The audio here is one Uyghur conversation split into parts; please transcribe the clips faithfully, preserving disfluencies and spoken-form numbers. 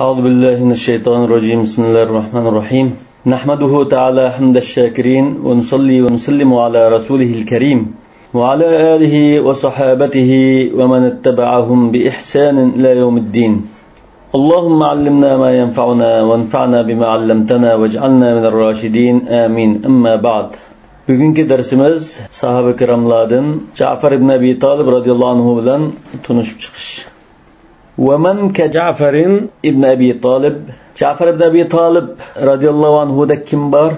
أعوذ بالله من الشيطان الرجيم. بسم الله الرحمن الرحيم. نحمده تعالى حمد الشاكرين، ونصلي ونسلم على رسوله الكريم، وعلى آله وصحابته ومن اتبعهم بإحسان إلى يوم الدين. اللهم علمنا ما ينفعنا، وانفعنا بما علمتنا، واجعلنا من الراشدين. آمين. أما بعد. بۈگۈنكى دەرسىمىز ساھابە كىراملاردىن جەفەر ئىبن ئەبى تالىب رەزىياللاھۇ ئەنھۇ بىلەن تونۇشۇپ چىقىش. ومن كجعفر ابن أبي طالب، جەفەر ئىبن ئەبى تالىب رەزىياللاھۇ ئەنھۇدەك كىم بار؟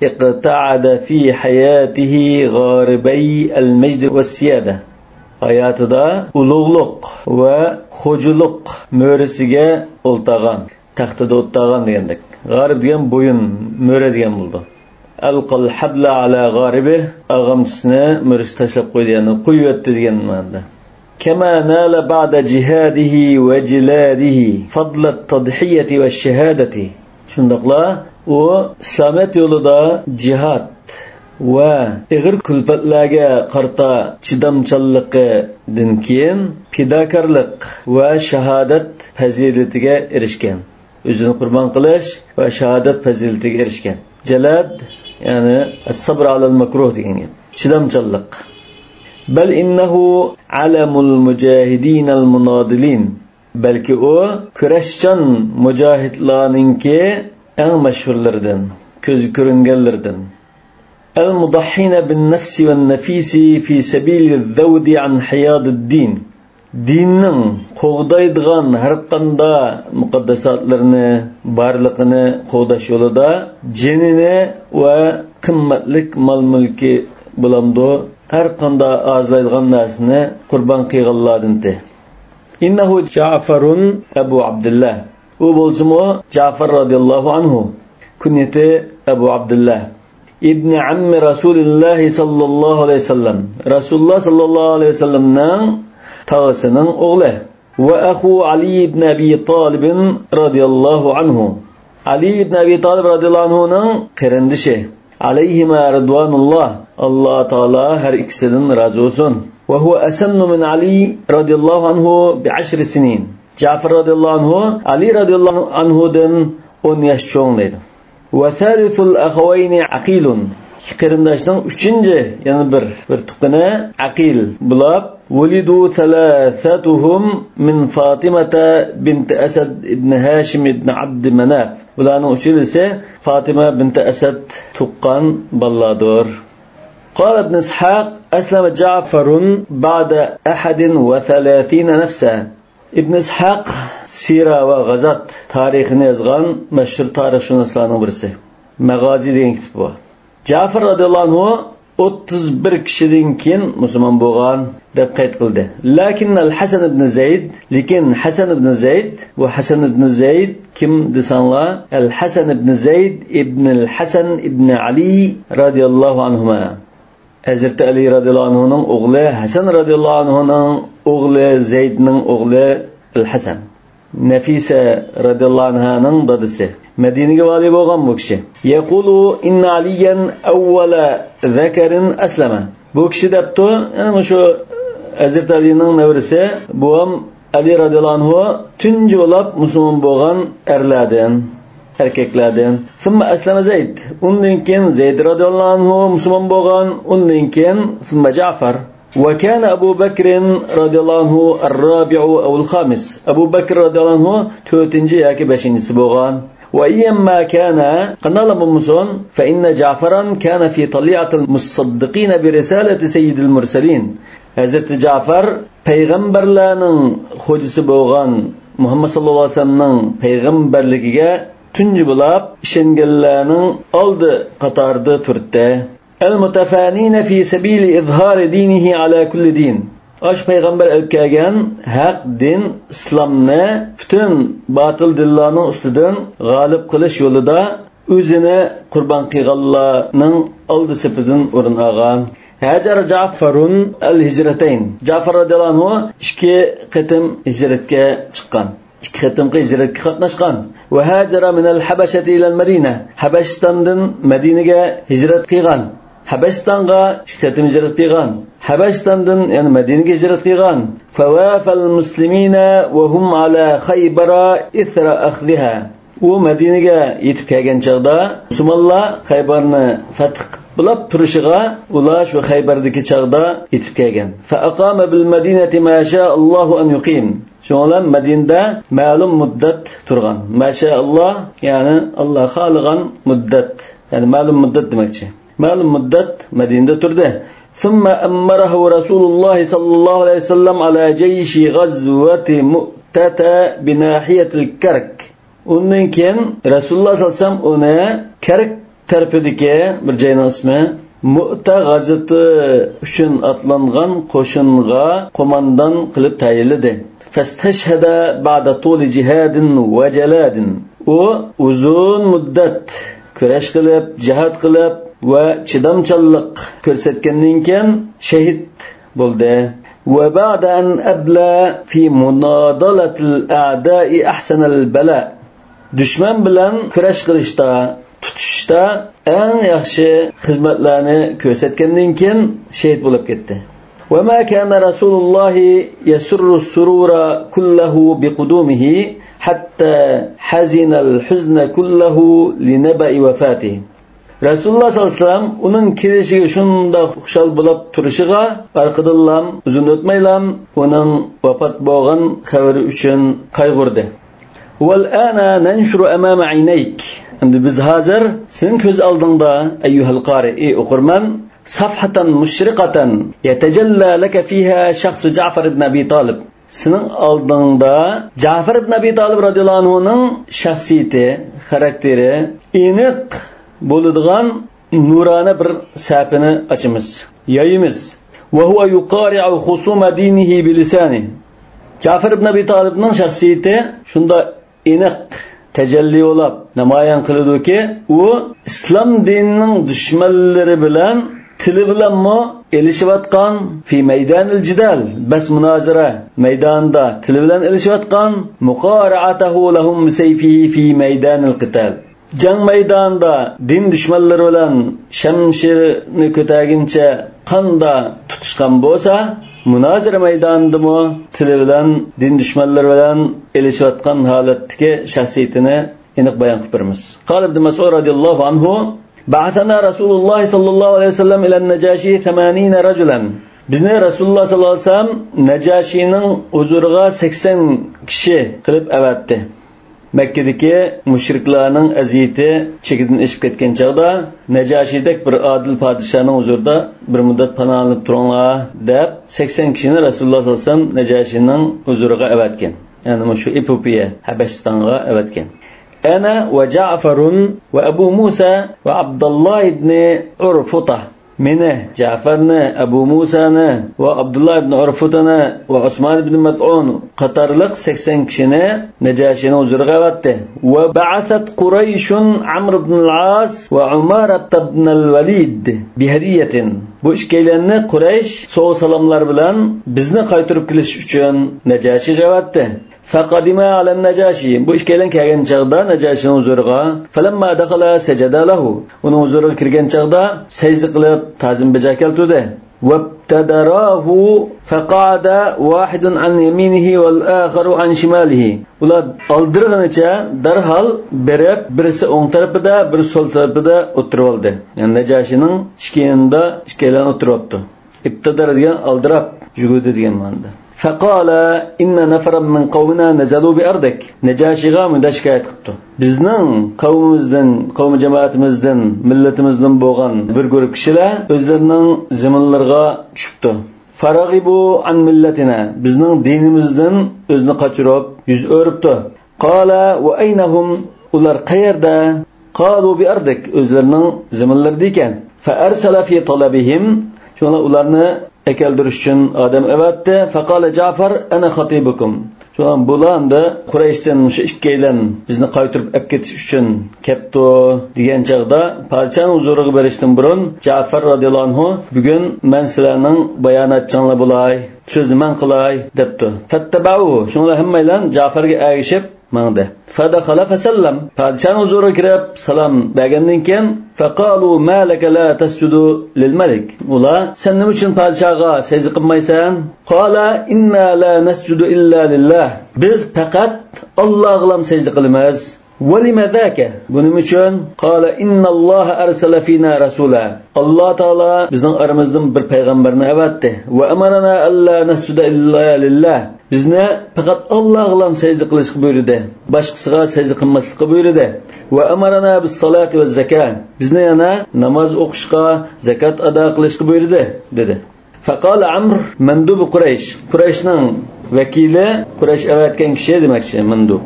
اقتعد في حياته غاربي المجد والسيادة. ھاياتىدا ئۇلۇغلۇق ۋە خوجىلىق مۈرىسىگە ئولتۇرغان، تەختىدە ئولتۇرغان دېگەندەك. غارىب دېگەن بويۇن، مۈرە دېگەن بولىدۇ. ألقى الحبل على غاربه، ئاغامچىسىنى مۈرىسىگە تاشلاپ قويدى، يەنى قويۇۋەتتى دېگەن مەنىدە. كما نال بعد جهاده وجلاده فضل التضحية والشهادة. شۇنداقلا ئۇ ئىسلامىيەت يولىدا جىھاد ۋە ئېغىر كۈلپەتلەرگە قارىتا چىدامچانلىقىدىن كېيىن پىداكارلىق ۋە شاھادەت پەزىلىتىگە ئېرىشكەن. ئۆزىنى قۇربان قىلىش ۋە شاھادەت پەزىلىتىگە ئېرىشكەن. جەلاد، يەنى الصبر على المكروه دېگەن گەپ. چىدامچانلىق. بل إنه علم المجاهدين المناضلين. بەلكى ئۇ كۈرەشچان مۇجاھىدلارنىڭكى ئەڭ مەشھۇرلىرىدىن، كۆزگە كۆرۈنگەنلىرىدىن. المضحين بالنفس والنفيس في سبيل الذود عن حياض الدين. دىننىڭ قوغدايدىغان ھەرقانداق مۇقەددەساتلىرىنى، بارلىقىنى قوغداش يولىدا جېنىنى ۋە قىممەتلىك مال-مۈلكى بولامدۇ، ھەرقانداق ئازلايدىغان نەرسىنى قۇربان قىلغانلاردىنتى. إنه جعفر أبو عبد الله. ئۇ بولسىمۇ جەفەر رەزىياللاھۇ ئەنھۇ، كۇنيىتى ئەبۇ ئابدۇللا، ابن عم رسول الله صلى الله عليه وسلم، رەسۇلۇللا ساللاللاھۇ ئەلەيھى ۋەسەللەمنىڭ تاغىسىنىڭ ئوغلى. وأخو علي بن أبي طالب رضي الله عنه. ئەلى ئىبن ئەبى تالىب رەزىياللاھۇ ئەنھۇنىڭ قېرىندىشى. عليهما رضوان الله. ئاللا تائالا ھەر ئىككىسىدىن رازى بولسۇن. وهو أسن من علي رضي الله عنه بعشر سنين. جەفەر رەزىياللاھۇ ئەنھۇ ئەلى رەزىياللاھۇ ئەنھۇدىن ئون ياش چوڭ دەيدۇ. وثالث الأخوين عقيل. ئىككى قېرىنداشنىڭ ئۈچىنچى، يەنە بىر، بىر تۇغقىنى ئەقىل بولۇپ، ولدوا ثلاثتهم من فاطمة بنت أسد بن هاشم بن عبد مناف. بۇلارنىڭ ئۈچىلىسى فاتىمە بىنتى ئەسەد تۇغقان بالىلاردۇر. قال ابن إسحاق: أسلم جعفر بعد أحد وثلاثين نفسا. ئىبن ئىسھاق سىرا ۋە غازات تارىخىنى يازغان مەشھۇر تارىخشۇناسلارنىڭ بىرسى. مەغازى دېگەن كىتابى بار. جەفەر رەزىياللاھۇ ئەنھۇ ئوتتۇز بىر كىشىدىن كېيىن مۇسۇلمان بولغان دەپ قەيت قىلدى. لكن الحسن بن زيد، لېكىن ھەسەن ئىبن زەيد، بۇ ھەسەن ئىبن زەيد كىم دېسەڭلار، الحسن بن زيد ابن الحسن بن علي رضي الله عنهما. ھەزرىتى ئەلى رەزىياللاھۇ ئەنھۇنىڭ ئوغلى، ھەسەن رەزىياللاھۇ ئەنھۇنىڭ ئوغلى، زەيدنىڭ ئوغلى ئەل-ھەسەن. نەفىسە رەزىياللاھۇ ئەنھانىڭ دادىسى. مەدىنىگە ۋالىي بولغان بۇ كىشى. يقول: إن عليا أول ذكر أسلم. بۇ كىشى دەپتۇ، يەنى مۇشۇ ھەزرىتى ئەلىنىڭ نەۋرىسى، بۇ ھەم ئەلى رەزىياللاھۇ ئەنھۇ تۇنجى بولاپ مۇسۇلمان بولغان ئەرلەردىن، ئەركەكلەردىن. ثم أسلم زيد. ئۇندىن كېيىن زەيد رەزىياللاھۇ ئەنھۇ مۇسۇلمان بولغان، ئۇندىن كېيىن ثم جعفر. وكان أبو بكر رضي الله عنه الرابع أو الخامس. ئەبۇ بەكر رەزىياللاھۇ ئەنھۇ تۆتىنچى ياكى بەشىنچىسى بولغان. وأيا ما كان، قانداقلا بولمىسۇن، فإن جعفرا كان في طليعة المصدقين برسالة سيد المرسلين. ھەزرىتى جەفەر پەيغەمبەرلەرنىڭ خوجىسى بولغان مۇھەممەد ساللاللاھۇ ئەلەيھى ۋەسەللەمنىڭ پەيغەمبەرلىكىگە تۇنجى بولاپ ئىشەنگەنلەرنىڭ ئالدى قاتارىدا تۇرتتى. المتفانين في سبيل إظهار دينه على كل دين. ئاشۇ پەيغەمبەر ئېلىپ كەلگەن ھەق دىن ئىسلامنى پۈتۈن باتىل دىنلارنىڭ ئۈستىدىن غالىب قىلىش يولىدا ئۆزىنى قۇربان قىلغانلارنىڭ ئالدى سېپىدىن ئورۇن ئالغان. هاجر جعفر الهجرتين. جەفەر رەزىياللاھۇ ئەنھۇ ئىككى قېتىم ھىجرەتكە چىققان. ئىككى قېتىمقى ھىجرەتكە قاتناشقان. وهاجر من الحبشة إلى المدينة. ھەبەشىستاندىن مەدىنىگە ھىجرەت قىلغان. ھەبەشىستانغا ئىككى قېتىم ھىجرەت قىلغان. ھەبەشىستاندىن يەنە مەدىنىگە ھىجرەت قىلغان. فوافى المسلمين وهم على خيبر إثر أخذها. ئۇ مەدىنىگە يېتىپ كەلگەن چاغدا، مۇسۇلمانلار خەيبەرنى فەتھ قىلىپ بولاپ تۇرۇشىغا، ئۇلار شۇ خەيبەردىكى چاغدا يېتىپ كەلگەن. فأقام بالمدينة ما شاء الله أن يقيم. شۇڭا مەدىنىدە مەلۇم مۇددەت تۇرغان. ما شاء الله، يەنى ئاللا خالىغان مۇددەت. يەنى مەلۇم مۇددەت دېمەكچى. مەلۇم مۇددەت مەدىنىدە تۇردى. ثم أمره رسول الله صلى الله عليه وسلم على جيش غزوة مؤتة بناحية الكرك. ئۇندىن كېيىن رەسۇلۇللا سەللەللاھۇ ئەلەيھى ۋەسەللەم ئۇنى كەرك تەرىپىدىكى بىر جاينىڭ ئىسمى، مۇئتە غازىتى ئۈچۈن ئاتلانغان قوشۇنغا قوماندان قىلىپ تەيىنلىدى. فاستشهد بعد طول جهاد وجلاد. ئۇ ئۇزۇن مۇددەت كۈرەش قىلىپ، جىھاد قىلىپ ۋە چىدامچانلىق كۆرسەتكەندىن كېيىن شېھىت بولدى. وبعد أن أبلى في مناضلة الأعداء أحسن البلاء. دۈشمەن بىلەن كۈرەش قىلىشتا، تۇتۇشۇشتا ئەڭ ياخشى خىزمەتلەرنى كۆرسەتكەندىن كېيىن شېھىت بولۇپ كەتتى. وما كان رسول الله يسر السرور كله بقدومه حتى حزن الحزن كله لنبأ وفاته. رەسۇلۇللا سەللەللاھۇ ئەلەيھى ۋەسەللەم ئۇنىڭ كېلىشىگە شۇنداق خۇشال بولۇپ تۇرۇشىغا ئارقىدىنلام، ئۇزۇن ئۆتمەيلام ئۇنىڭ ۋاپات بولغان خەۋىرى ئۈچۈن قايغۇردى. والآن ننشر أمام عينيك. ئەمدى بىز ھازىر سېنىڭ كۆز ئالدىڭدا، أيها القارئ، ئى ئوقۇرمەن، صفحة مشرقة يتجلى لك فيها شخص جعفر بن أبي طالب. سېنىڭ ئالدىڭدا جەفەر ئىبن ئەبى تالىب رەزىياللاھۇ ئەنھۇنىڭ شەخسىيىتى، خاراكتېرى ئېنىق بولىدىغان نۇرانە بىر سەھىپىنى ئاچىمىز، يايىمىز. وهو يقارع خصوم دينه بلسانه. جەفەر ئىبن ئەبى تالىبنىڭ شەخسىيىتى شۇنداق ئېنىق تەجەللى بولاپ نامايان قىلىدۇكى، ئۇ ئىسلام دىنىنىڭ دۈشمەنلىرى بىلەن تىلى بىلەنمۇ ئېلىشىۋاتقان، في ميدان الجدال، بەس مۇنازىرە مەيدانىدا تىلى بىلەن ئېلىشىۋاتقان، مقارعته لهم بسيفه في ميدان القتال. جەڭ مەيدانىدا دىن دۈشمەنلىرى بىلەن شەمشىرىنى كۆتەرگىنىچە قاندا تۇتۇشقان بولسا، مۇنازىرە مەيدانىدىمۇ تىلى بىلەن دىن دۈشمەنلىرى بىلەن ئېلىشىۋاتقان ھالەتتىكى شەخسىيىتىنى ئېنىق بايان قىلىپ بېرىمىز. قال ابن مسعود رضي الله عنه: بعثنا رسول الله صلى الله عليه وسلم إلى النجاشي ثمانين رجلا. بىزنى رەسۇلۇللا ساللاللاھۇ ئەلەيھى ۋەسەللەم نەجاشىنىڭ ھۇزۇرىغا سەكسەن كىشى قىلىپ ئەۋەتتى. مەككىدىكى مۇشرىكلارنىڭ ئەزىيىتى چېكىدىن ئېشىپ كەتكەن چاغدا، نەجاشىدەك بىر ئادىل پادىشاھنىڭ ھۇزۇرىدا بىر مۇددەت پاناھلىنىپ تۇرۇڭلار، دەپ، سەكسەن كىشىنى رەسۇلۇللا ساللاللاھۇ ئەلەيھى ۋەسەللەم نەجاشىنىڭ ھۇزۇرىغا ئەۋەتكەن. يەنى مۇشۇ ئېپىوپىيە، ھەبەشىستانغا ئەۋەتكەن. أنا وجعفر وأبو موسى وعبد الله بن عرفطة. مېنى، جەفەرنى، ئەبۇ مۇسانى ۋە ئابدۇللا ئىبن ئۇرفۇتىنى ۋە ئۇسمان ئىبن مەزئۇن قاتارلىق سەكسەن كىشىنى نەجاشىنىڭ ھۇزۇرىغا ئەۋەتتى. وبعثت قريش عمرو بن العاص وعمارة بن الوليد بهدية. بۇ ئىككىيلەننى قۇرەيش سوۋغا-سالاملار بىلەن بىزنى قايتۇرۇپ كېلىش ئۈچۈن نەجاشىغا ئەۋەتتى. فقدما على النجاشي. بۇ ئىككىيلەن كەلگەن چاغدا نەجاشىنىڭ ھۇزۇرىغا، فلما دخلا سجدا له. ئۇنىڭ ھۇزۇرىغا كىرگەن چاغدا سەجدە قىلىپ، تازىم بېجا كەلتۈردى. وابتدراه فقعد واحد عن يمينه والآخر عن شماله. ئۇلار ئالدىرىغىنىچە دەرھال بېرىپ، بىرسى ئوڭ تەرىپىدە، بىرسى سول تەرىپىدە ئولتۇرۇۋالدى. يەنى نەجاشىنىڭ ئىككى يېنىدا ئىككىيلەن ئولتۇرۇۋاپتۇ. ئىبتىدار دېگەن ئالدىراپ يۈگۈردى دېگەن مەنىدە. فقال إن نفرا من قومنا نزلوا بأرضك. نەجاشىغا مۇنداق شىكايەت قىپتۇ: بىزنىڭ قەۋمىمىزدىن، قەۋمى جامائىتىمىزدىن، مىللىتىمىزدىن بولغان بىر گۇرۇپ كىشىلەر ئۆزلىرىنىڭ زېمىنلىرىغا چۈشۈپتۇ. فرغبوا عن ملتنا. بىزنىڭ دىنىمىزدىن ئۆزىنى قاچۇرۇپ، يۈز ئۆرۈپتۇ. قال وأين هم؟ ئۇلار قەيەردە؟ قالوا بأرضك، ئۆزلىرىنىڭ زېمىنلىرىدا ئىكەن. فأرسل في طلبهم، شۇڭا ئۇلارنى ئەكەلدۈرۈش ئۈچۈن ئادەم ئەۋەتتى. فقال جعفر أنا خطيبكم. شۇڭا بۇلار ئەمدى قۇرەيشتىن مۇشۇ ئىككىيلەن بىزنى قايتۇرۇپ ئەپ كېتىش ئۈچۈن كەپتۇ، دېگەن چاغدا، پادىشاھنىڭ ھۇزۇرىغا بېرىشتىن بۇرۇن جعفر رازىياللاھۇ ئەنھۇ، بۈگۈن مەن سىلەرنىڭ باياناتچىڭلار بولاي، سۆزنى مەن قىلاي، دەپتۇ. فاتبعوه، شۇڭلار ھەممەيلەن جعفرگە ئەگىشىپ، ماڭدى. فدخل فسلم. پادىشاھنىڭ ھۇزۇرىغا كىرىپ سالام بەرگەندىن كېيىن، فقالوا ما لك لا تسجد للملك. ئۇلار، سەن نېمە ئۈچۈن پادىشاھقا سەجدە قىلمايسەن؟ قال إنا لا نسجد إلا لله. بىز پەقەت ئاللاغىلا سەجدە قىلىمىز. ولم ذاك؟ بۇ نېمە ئۈچۈن؟ قال إن الله أرسل فينا رسولا. ئاللا تائالا بىزنىڭ ئارىمىزدىن بىر پەيغەمبەرنى ئەۋەتتى. وأمرنا ألا نسجد إلا لله. بىزنى پەقەت ئاللاغىلا سەجدە قىلىشقا بۇيرۇدى. باشقىسىغا سەجدە قىلماسلىققا بۇيرۇدى. وأمرنا بالصلاة والزكاة. بىزنى يەنە ناماز ئوقۇشقا، زاكات ئادا قىلىشقا بۇيرۇدى، دېدى. فقال عمرو مندوب قريش. قۇرەيشنىڭ ۋەكىلى، قۇرەيش ئەۋەتكەن كىشى دېمەكچى، مەندۇب.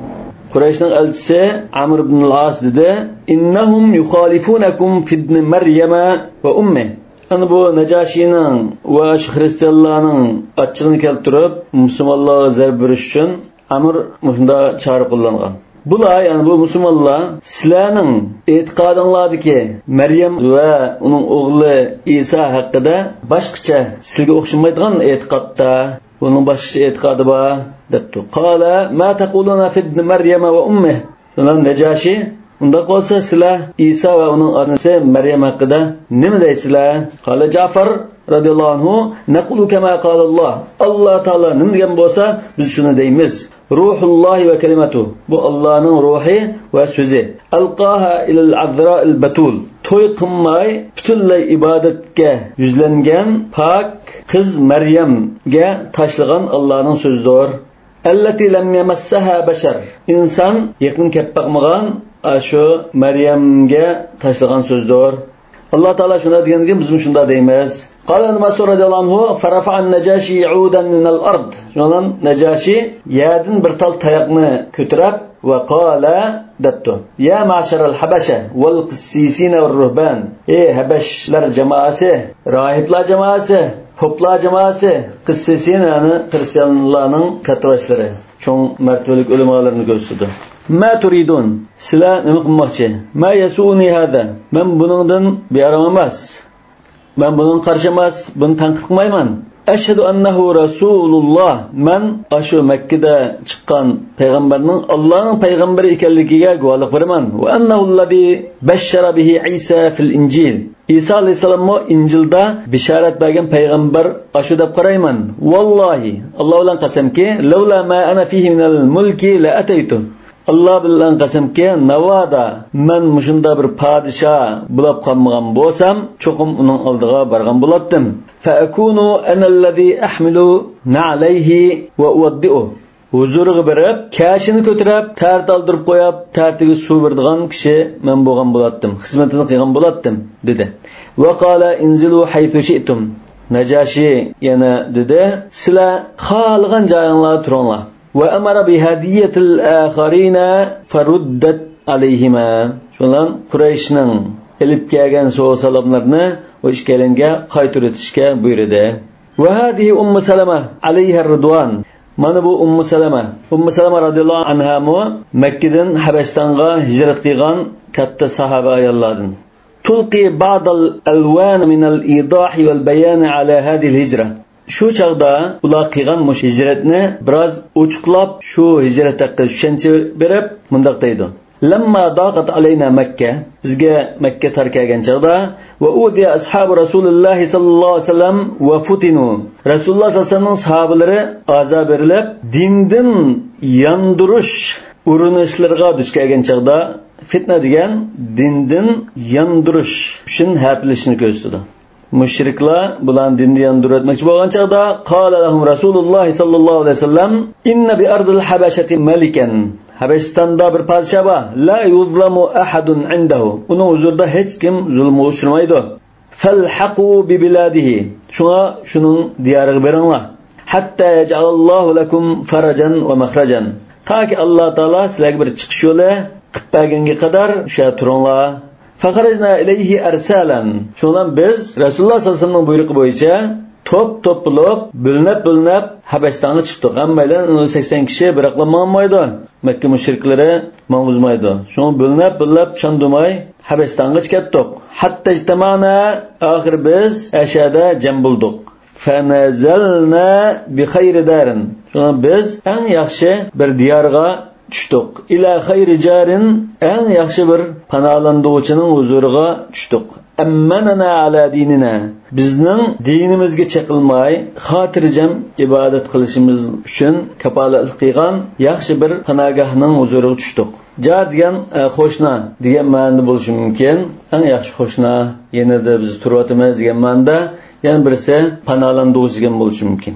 قۇرەيشنىڭ ئەلچىسى ئەمر ئىبن ئاس دېدى، إنهم يخالفونكم في ابن مريم وأمه. ئەنە بۇ نەجاشىنىڭ ۋە شۇ خىرىستىيانلارنىڭ ئاچچىقىنى كەلتۈرۈپ، مۇسۇلمانلارغا زەربە بېرىش ئۈچۈن ئەمر مۇشۇنداق چارە قوللانغان. بۇلار، يەنى بۇ مۇسۇلمانلار، سىلەرنىڭ ئېتىقادىڭلاردىكى مەريەم ۋە ئۇنىڭ ئوغلى ئىسا ھەققىدە باشقىچە، سىلگە ئوخشىمايدىغان ئېتىقادتا، بۇنىڭ باشقىچە ئېتىقادى بار، دەپتۇ. قال ما تقولون في ابن مريم وأمه؟ شۇنىڭ نەجاشى، ئۇنداق بولسا سىلەر ئىسا ۋە ئۇنىڭ ئانىسى مەريەم ھەققىدە نېمە دەيسىلەر؟ قال جعفر رضي الله عنه نقول كما قال الله. ئاللا تائالا نېمە دېگەن بولسا، بىز شۇنى دەيمىز. روح الله وكلمته. بۇ ئاللانىڭ روھى ۋە سۆزى. ألقاها إلى العذراء البتول. توي قىلماي، پۈتۈنلەي ئىبادەتكە يۈزلەنگەن پاك قىز مەريەمگە تاشلىغان ئاللانىڭ سۆزىدۇر. التي لم يمسها بشر. ئىنسان يېقىن كەپ باقمىغان ئاشۇ مەريەمگە تاشلىغان سۆزىدۇر. ئاللا تائالا شۇنداق دېگەندىن كېيىن بىزمۇ شۇنداق دەيمىز. قال ابن مسعود رضي الله عنه، فرفع النجاشي عودا من الأرض. شۇنىڭ بىلەن نەجاشى يەردىن بىر تال تاياقنى كۆتۈرۈپ، وقال، دەپتۇ، يا معشر الحبشة والقسيسين والرهبان. ئەي ھەبەشلەر جامائەسى، راھىبلار جامائەسى، پوپلار جامائەسى، قىسسىسىن، يەنى خىرىستىيانلارنىڭ كاتتىباشلىرى، چوڭ مەرتىۋىلىك ئۆلىمالىرىنى كۆرسىتىدۇ. ما تريدون؟ سىلەر نېمە قىلماقچى؟ ما يسوءني هذا؟ مەن بۇنىڭدىن بىئارام ئەمەس. مەن بۇنىڭغا قارشى ئەمەس، بۇنى تەنقىد قىلمايمەن. أشهد أنه رسول الله. مەن ئاشۇ مەككىدە چىققان پەيغەمبەرنىڭ ئاللانىڭ پەيغەمبىرى ئىكەنلىكىگە گۇۋاھلىق بېرىمەن. وأنه الذي بشر به عيسى في الإنجيل. ئىسا ئەلەيھىسسالاممۇ ئىنجىلدا بېشارەت بەرگەن پەيغەمبەر ئاشۇ دەپ قارايمەن. والله، ئاللا بىلەن قەسەمكى، لولا ما أنا فيه من الملك لأتيته. ئاللا بىلەن قەسەمكى، ناۋادا مەن مۇشۇنداق بىر پادىشاھ بولاپ قالمىغان بولسام، چوقۇم ئۇنىڭ ئالدىغا بارغان بولاتتىم. فأكون أنا الذي أحمل نعليه وأوضئه. ھۇزۇرىغا بېرىپ، كەشىنى كۆتۈرۈپ، تەرەت ئالدۇرۇپ قويۇپ، تەرىتىگە سۇ بېرىدىغان كىشى مەن بولغان بولاتتىم، خىزمىتىنى قىلغان بولاتتىم، دېدى. وقال انزلوا حيث شئتم. نەجاشى يەنە دېدى، سىلەر خالىغان جايىڭلاردا تۇرۇڭلار. وأمر بهدية الآخرين فردت عليهما. شۇنىڭ بىلەن قۇرەيشنىڭ ئېلىپ كەلگەن سوۋغا-سالاملىرىنى ئۇ ئىككىيلەنگە قايتۇرۇۋېتىشكە بۇيرۇدى. وهذه أم سلمة عليها الرضوان. مانا بۇ ئۇممۇ سەلەمە. ئۇممۇ سەلەمە رازىياللاھۇ ئەنھامۇ مەككىدىن ھەبەشىستانغا ھىجرەت قىلغان كاتتا ساھابە ئاياللاردىن. تلقي بعض الألوان من الإيضاح والبيان على هذه الهجرة. شۇ چاغدا ئۇلار قىلغان مۇشۇ ھىجرەتنى بىراز ئوچۇقلاپ، شۇ ھىجرەت ھەققىدە چۈشەنچە بېرىپ، مۇنداق دەيدۇ. لما ضاقت علينا مكة، بىزگە مەككە تار كەلگەن چاغدا، وأوذي أصحاب رسول الله صلى الله عليه وسلم وفتنوا، رەسۇلۇللاھ سەللەللاھۇ ئەلەيھى ۋەسەللەمنىڭ ساھابىلىرى ئازار بېرىلىپ، دىندىن ياندۇرۇش ئۇرۇنۇشلىرىغا دۇچ كەلگەن چاغدا، فىتنە دېگەن دىندىن ياندۇرۇش ئۈچۈن ھەپىلىشنى كۆرسىتىدۇ. مۇشرىكلار بۇلارنى دىندىن ياندۇرۇۋەتمەكچى بولغان چاغدا، قال لهم رسول الله صلى الله عليه وسلم، إن بأرض الحبشة ملكا، ھەبەشىستاندا بىر پادىشاھ بار، لا يظلم أحد عنده، ئۇنىڭ ھۇزۇرىدا ھېچكىم زۇلۇمغا ئۇچرىمايدۇ. فالحقوا ببلاده، شۇڭا شۇنىڭ دىيارىغا بېرىڭلار. حتى يجعل الله لكم فرجا ومخرجا، تاكى ئاللا تائالا سىلەرگە بىر چىقىش يولى قىلىپ بەرگەنگە قەدەر شۇ يەردە تۇرۇڭلار. فخرجنا إليه أرسالا. شۇنىڭ بىلەن بىز رەسۇلۇللاھ سەللەللاھۇ ئەلەيھى ۋەسەللەمنىڭ بۇيرۇقى بويىچە توپ-توپ بولۇپ، بۆلۈنۈپ-بۆلۈنۈپ ھەبەشىستانغا چىقتۇق. ھەممەيلەن سەكسەن كىشى بىراقلا ماڭمايدۇ. مەككە مۇشرىكلىرى ماڭغۇزمايدۇ. شۇڭا بۆلۈنۈپ-بۆلۈنۈپ، چاندۇرماي ھەبەشىستانغىچە كەتتۇق. حتى اجتمعنا، ئاخىرى بىز ئەشەدە جەم بولدۇق. فنزلنا بخير دار. شۇڭا بىز ئەڭ ياخشى بىر دىيارغا چۈشتۇق. إلى خير جار، ئەڭ ياخشى بىر پاناھلاندۇرغۇچىنىڭ ھۇزۇرىغا چۈشتۇق. أمننا على ديننا، بىزنىڭ دىنىمىزگە چېقىلماي، خاتىرجەم ئىبادەت قىلىشىمىز ئۈچۈن كاپالەتلىك قىلغان ياخشى بىر پاناھگاھنىڭ ھۇزۇرىغا چۈشتۇق. جار دېگەن، ئە، قوشنا دېگەن مەنىدە بولۇشى مۇمكىن. ئەڭ ياخشى قوشنا، يېنىدا بىز تۇرۇۋاتىمىز دېگەن مەنىدە. يەنە بىرسى پاناھلاندۇرغۇچى دېگەن بولۇشى مۇمكىن.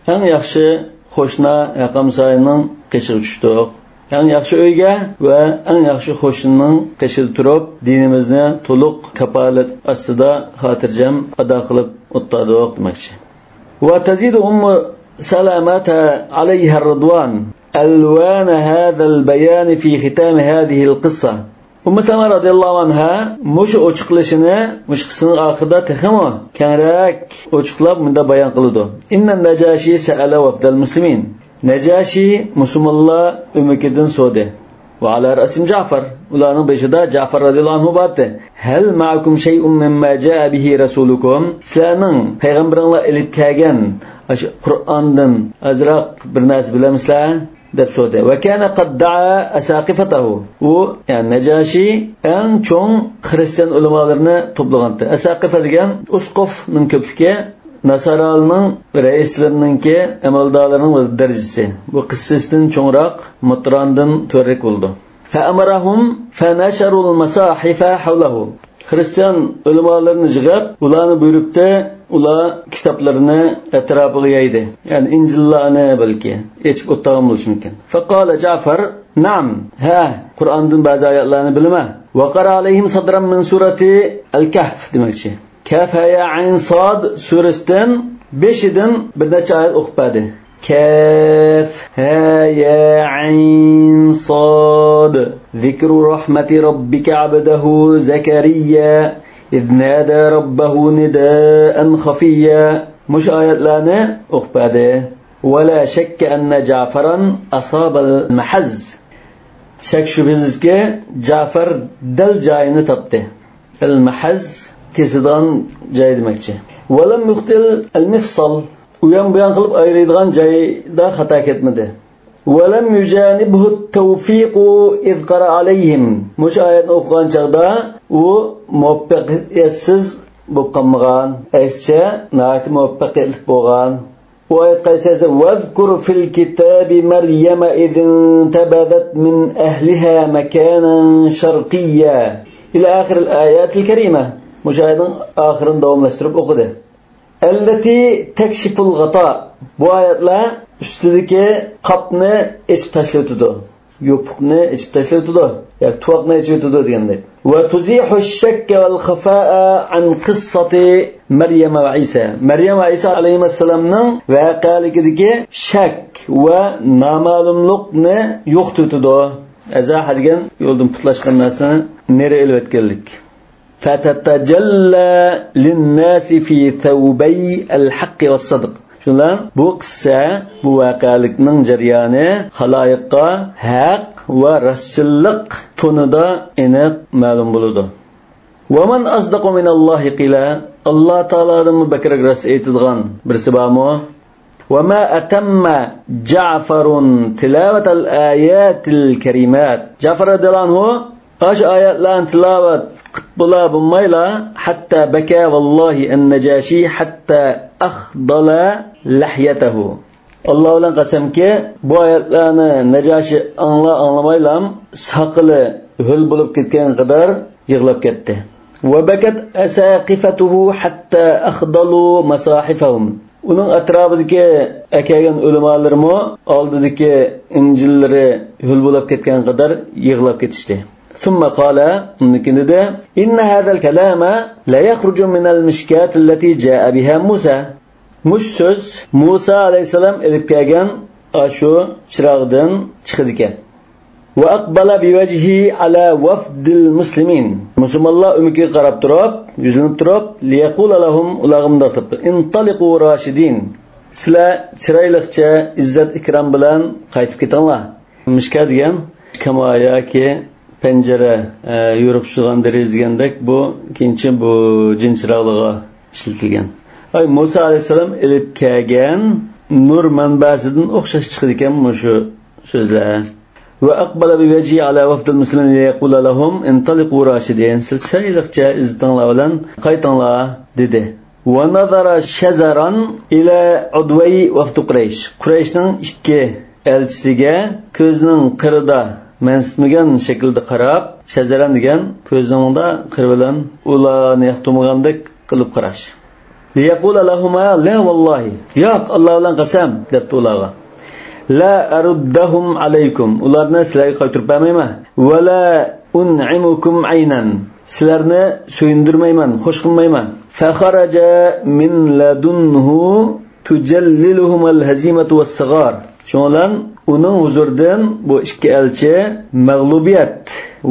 ئەڭ ياخشى قوشنا ھەققە ھەمسايىنىڭ قېشىغا چۈشتۇق. ئەڭ ياخشى ئۆيگە ۋە ئەڭ ياخشى قوشنىنىڭ قېشىدا تۇرۇپ، دىنىمىزنى تولۇق كاپالەت ئاستىدا خاتىرجەم ئادا قىلىپ ئولتۇردۇق دېمەكچى. وتزيد أم سلمة عليها رضوان ألوان هذا البيان في ختام هذه القصة. ئۇممۇ سەلەمە رەزىياللاھۇ ئەنھا مۇشۇ ئوچۇقلىشىنى مۇشۇ قىسسىنىڭ ئاخىرىدا تېخىمۇ كەڭرەك ئوچۇقلاپ مۇنداق بايان قىلىدۇ: إن النجاشي سأل وفد المسلمين. نەجاشى مۇسۇلمانلار ئۆمىكىدىن سورىدى. وعلى رأسهم جعفر. ئۇلارنىڭ بېشىدا جەفەر رەزىياللاھۇ ئەنھۇ بارتى. هل معكم شيء مما جاء به رسولكم؟ سىلەرنىڭ پەيغەمبىرىڭلار ئېلىپ كەلگەن ئاشۇ قۇرئاندىن ئازراق بىر نەرسە بىلەمسىلەر؟ دەپ سورىدى. وكان قد دعا أساقفته. ئۇ، يەنى نەجاشى ئەڭ چوڭ خىرىستىيان ئۆلىمالىرىنى توپلىغانتى. ئەساقىفە دېگەن ئۇسقۇفنىڭ كۆپلۈكى، ناسارالارنىڭ رەئىسلىرىنىڭكى، ئەمەلدارلىرىنىڭ دەرىجىسى. بۇ قىسسىسىدىن چوڭراق، مىتراندىن تۆۋەنرەك بولىدۇ. فأمرهم فنشروا المصاحف حوله. خىرىستىيان ئۆلىمالىرىنى يىغىپ، ئۇلارنى بۇيرۇپتۇ، ئۇلار كىتابلىرىنى ئەتراپىغا يايدى. يەنى ئىنجىللارنى بەلكى ئېچىپ ئولتۇرغان بولۇشى مۇمكىن. فقال جعفر: نعم، ھە، قۇرئاندىن بەزى ئايەتلەرنى بىلىمەن. وقرأ عليهم سطرا من سورة الكهف دېمەكچى. كاف ھا يا عين صاد سۈرىسىدىن بېشىدىن بىر نەچچە ئايەت ئوقۇپ بەردى. كاف ها يا عين صاد. ذكر رحمة ربك عبده زكريا إذ نادى ربه نداء خفيا. مۇشۇ ئايەتلەرنى ئوقۇپ بەردى. ولا شك أن جعفرا أصاب المحز. شەك شۈبھىسىزكى، جەفەر دەل جايىنى تاپتى. المحز، كېسىدىغان جاي دېمەكچى. ولم يخطئ المفصل. ئۇيان بۇيان قىلىپ ئايرىيدىغان جايدا خاتا كەتمىدى. ولم يجانبه التوفيق إذ قرأ عليهم. مۇشۇ ئايەتنى ئوقۇغان چاغدا ئۇ مۇۋەپپەقىيەتسىز بولۇپ قالمىغان. ئەكسىچە، ناھايىتى مۇۋەپپەقىيەتلىك بولغان. ئۇ ئايەت قايسى دېسە، واذكر في الكتاب مريم إذ انتبذت من أهلها مكانا شرقيا إلى آخر الآيات الكريمة. مۇشۇ ئايەتنىڭ ئاخىرىنى داۋاملاشتۇرۇپ ئوقۇدى. التي تكشف الغطاء. بۇ ئايەتلەر ئۈستىدىكى قاپنى ئېچىپ تاشلىۋېتىدۇ. يوپۇقنى ئېچىپ تاشلىۋېتىدۇ. ياكى تۇۋاقنى ئېچىۋېتىدۇ دېگەندەك. وتزيح الشك والخفاء عن قصة مريم وعيسى. مەريەم ۋە ئەيسا ئەلەيھىمەسسالامنىڭ ۋەقەلىكىدىكى شەك ۋە نامەلۇملۇقنى يوقىتىۋېتىدۇ. ئەزەھ دېگەن يولدىن پۇتلاشقان نەرسىنى نېرى ئېلىۋەتكەنلىك. فتتجلى للناس في ثوبي الحق والصدق. شۇنىڭ بىلەن بۇ قىسسە، بۇ ۋەقەلىكنىڭ جەريانى خالايىققا ھەق ۋە راستچىللىق تونىدا ئېنىق مەلۇم بولىدۇ. ومن أصدق من الله قيلا. ئاللا تائالادىنمۇ بەكرەك راست ئېيتىدىغان بىرسى بارمۇ؟ وما أتم جعفر تلاوة الآيات الكريمات. جەفەر رەزىياللاھۇ ئەنھۇ ئاشۇ ئايەتلەرنى تىلاۋەت قىلىپ بولا بولمايلا، حتى بكى والله النجاشي حتى أخضل لحيته. ئاللا بىلەن قەسەمكى، بۇ ئايەتلەرنى نەجاشى ئاڭلا-ئاڭلىمايلا ساقىلى ھۆل بولۇپ كەتكەن قەدەر يىغلاپ كەتتى. وبكت أساقفته حتى أخضلوا مصاحفهم. ئۇنىڭ ئەتراپىدىكى ئەكەلگەن ئۆلىمالىرىمۇ ئالدىدىكى ئىنجىللىرى ھۆل بولاپ كەتكەن قەدەر يىغلاپ كېتىشتى. ثم قال، ئۇندىن كېيىن دېدى، إن هذا الكلام ليخرج من المشكاة التي جاء بها موسى. مۇشۇ سۆز مۇسا ئەلەيھىسسالام ئېلىپ كەلگەن ئاشۇ چىراغدىن چىقىدىكەن. وأقبل بوجهه على وفد المسلمين. مۇسۇلمانلار ئۆمىكىگە قاراپ تۇرۇپ، يۈزلىنىپ تۇرۇپ، ليقول لهم، ئۇلارغا مۇنداق دەپتۇ، انطلقوا راشدين. سىلەر چىرايلىقچە، ئىززەت ئىكرام بىلەن قايتىپ كېتىڭلار. مىشكا دېگەن كاما ياكى پەنجىرە، ئە، يورۇق چۈشىدىغان دېرىزە دېگەندەك، بۇ كېيىنچە بۇ جىن چىراغلىرىغا ئىشلىتىلگەن. ئاي، مۇسا ئەلەيھىسسالام ئېلىپ كەلگەن نۇر مەنبەسىدىن ئوخشاش چىقىدىكەن مۇشۇ سۆزلەر. وأقبل بوجهه على وفد المسلمين ليقول لهم انطلقوا راشدين. سىلەر سەھىيلىكچە ئىززىتىڭلار بىلەن قايتىڭلار، دېدى. ونظر شزرا إلى عضوي وفد قريش. قۇرەيشنىڭ ئىككى ئەلچىسىگە كۆزىنىڭ قىرىدا مەنسىتمىگەن شەكىلدە قاراپ، شەزەرەن دېگەن كۆزىنىڭ مۇنداق قىرى بىلەن ئۇلارنى ياقتۇرمىغاندەك قىلىپ قاراش. ليقول لهما لا والله، ياق، ئاللا بىلەن قەسەم، دەپتۇ ئۇلارغا. لا أردهم عليكم، ئۇلارنى سىلەرگە قايتۇرۇپ بەرمەيمەن. ولا أنعمكم عينا، سىلەرنى سۆيۈندۈرمەيمەن، خوش قىلمايمەن. فخرج من لدنه تجللهما الهزيمة والصغار. شۇنىڭ بىلەن ئۇنىڭ ھۇزۇرىدىن بۇ ئىككى ئەلچى مەغلۇبىيەت